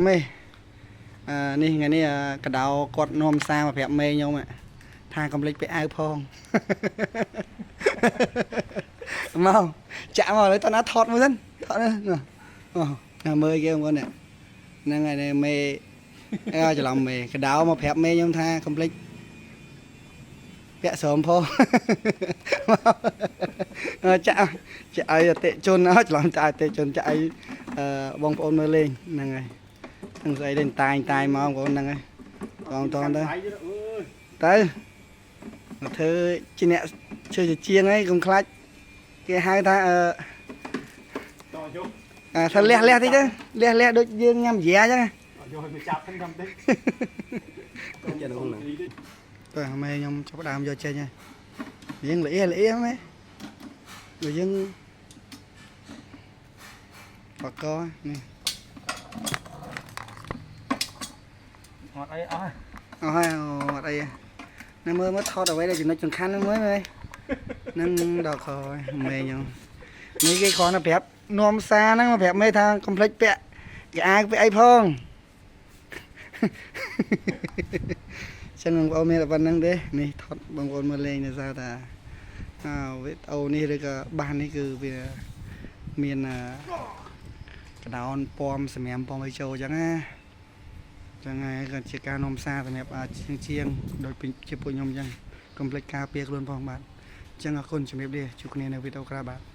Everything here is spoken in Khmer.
មេអឺនេះថ្ងៃនេះកដោគាត់នាំសារមកប្រាប់មេខ្ញុំថាកុំភ្លេចពាក់អាវផងមកចាក់មកឥឡូវតណាថតមួយសិនថតនេះអូណាមើលគេបងប្អូននេះហ្នឹងហើយនេះមេអើច្រឡំមេកដោមកប្រាប់មេខ្ញុំថាកុំភ្លេចពាក់ស្រោមផងមកចាក់ចាក់ឲ្យអតិជនអើច្រឡំចាក់ឲ្យអតិជនចាក់ឲ្យអឺបងប្អូនមើលលេងហ្នឹងហើយហ្នឹងស្អីទេតាញតាយមកបងប្អូនហ្នឹងហើយបងតនទៅ អើយ ទៅមកធ្វើជាអ្នកជឿជាជាងអីកុំខ្លាចគេហៅថាអឺ តយក អាថាលះលះតិចទៅលះលះដូចយើងញ៉ាំយ៉ាអញ្ចឹងណា យកឲ្យមកចាប់ហ្នឹងតាមតិច ចានោះណា ទៅម៉ែខ្ញុំចាប់ផ្ដើមយកចេញហើយយើងល្អល្អម៉ែបើយើងបកនេះ អត់អីអស់ អស់ហើយអត់អីណាមើលមើលថតអ្វីដែលចំណុចសំខាន់ហ្នឹងមើលមើលហ្នឹងដល់ខមេខ្ញុំនេះគេគ្រាន់តែប្រាប់នាំសារហ្នឹងមកប្រាប់មេថាកុំភ្លេចពាក់កអាវពាក់អីផងចឹងបងប្អូនមានតែប៉ុណ្្នឹងទេនេះថតបងប្អូនមើលលេងដោយសារតែអើវីដេអូនេះឬក៏បាសនេះគឺវាមានកដោនពំសម្រាមពំឲ្យចូលចឹងណាចឹងហើយក៏ជាការនាំសារសម្រាប់ជាងជាងដូចជាពួកខ្ញុំចឹងកុំភ្លេចការពារខ្លួនផងបាទចឹងអរគុណជំរាបលាជួបគ្នានៅវីដេអូក្រោយបាទ។